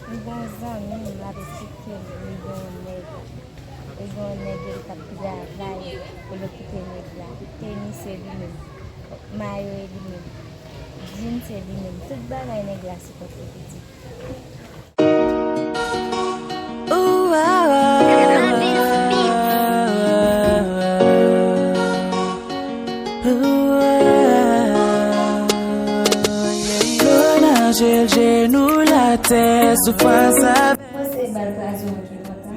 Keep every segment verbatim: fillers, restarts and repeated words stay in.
M gen yon zanmi m, l ap esplike m, li gen yon nèg. Li gen yon nèg, li t ap travay pou l okipe nèg la. Teni se li menm. Mayo e li menm. Djin se li menm. Tout bagay nèg la sipòte pitit. Yo naje l jenou l atè, soufrans avè. Mwen se bal kraze yon jou kontan.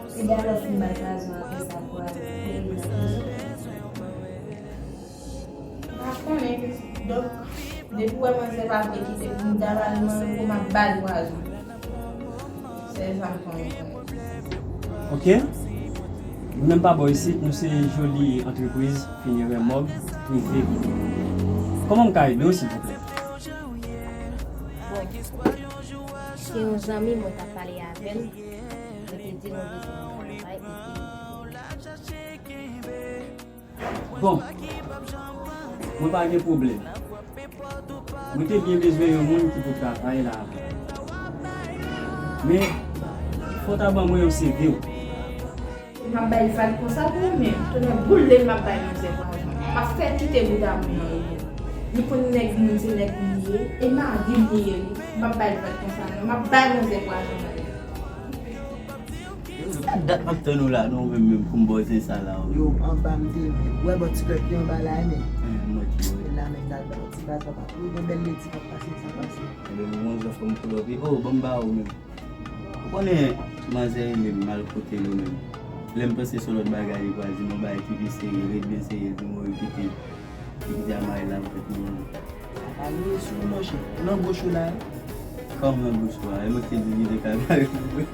Epi lè w fin bal kraze apre sa pou al pou al nan prizon. M pa konnen, donk, depi w wè manzè pa vle kite pou m ta ba l manzè, pou m ap ba l pwazon. Sèl sa m konnen. Ok. Nou menm pa bò isit, nou se Joli Entreprise Funéraire Morgue Privé. Kòman m ka ede w, silvouplè? Bon, se yon zanmi mwen t ap pale avè l. Mwen te di l mwen bezwen yon travay epi Bon, mwen pa gen pwoblèm. Mwen te byen bezwen yon moun ki pou travay la avè m. Men, fò w ta ban mwen yon C V w. M ap bay vag konsa pou ou menm. Tonnè boule m ap bay manzè pwazon. M ap fè l kite bouda mwen an repò. Li konn nèg moun se nèg li ye, e mari m li ye wi. M ap bay vag konsa non, m ap bay manzè pwazon nan. Yo, sa dat m ap tann ou la non, ou menm menm pou m ba w zen sa la wi. Yo, anba m te vle. Ou wè bò ti klèb ki anba la a, men. Eh, mwen ki wè. E la, men, dal ba w ti baz la, pa tou gen bèl ledi k ap pase, sa pase. Ebyen, bon, manzè fò m pull up wi. Oh, ban m ba ou menm. Ou konnen, manzè rele m, m al kote l ou menm. Lè m panse se yon lòt bagay, li pral di m yon bagay ki pi serye, ret byen serye, di m, oh, li kite. Li kite a mari l avèk mwen. Sa pa lwen sou ou, monchè. Ou nan gwo cho la, wi. Kòm nan gwo cho a? E mwen ki te di li te ka bare pou mwen.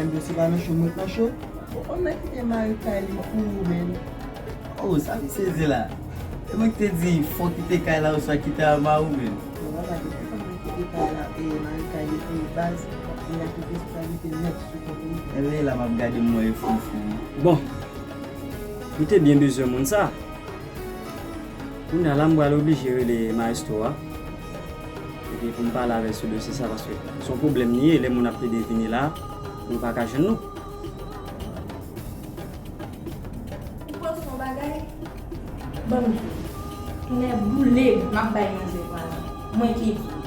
Enben, se pa nan cho mwen t nan cho. Ou konn nèg kite mari kay li pou ou menm. Oh, sa misye di la? E mwen ki te di fò w kite kay la oswa kite a mari w menm. Non, papa, depi kòm mwen kite kay la, e mari kay li pou ou baz, li gen tout responsablite nèt sou kont ou. Enben, la m ap gade m wè e foufou. Bon, nou te byen bezwen moun sa. Kounye a la, m pral oblije rele maestro a. Epi pou m pale avè l sou dosye sa, paske se yon pwoblèm li ye, lè moun ap plede vini la, nou pa ka jwenn nou. Ou panse yon bagay? Ban m di w. Tonnè boule m, m ap bay manzè pwazon. Mwen ki di.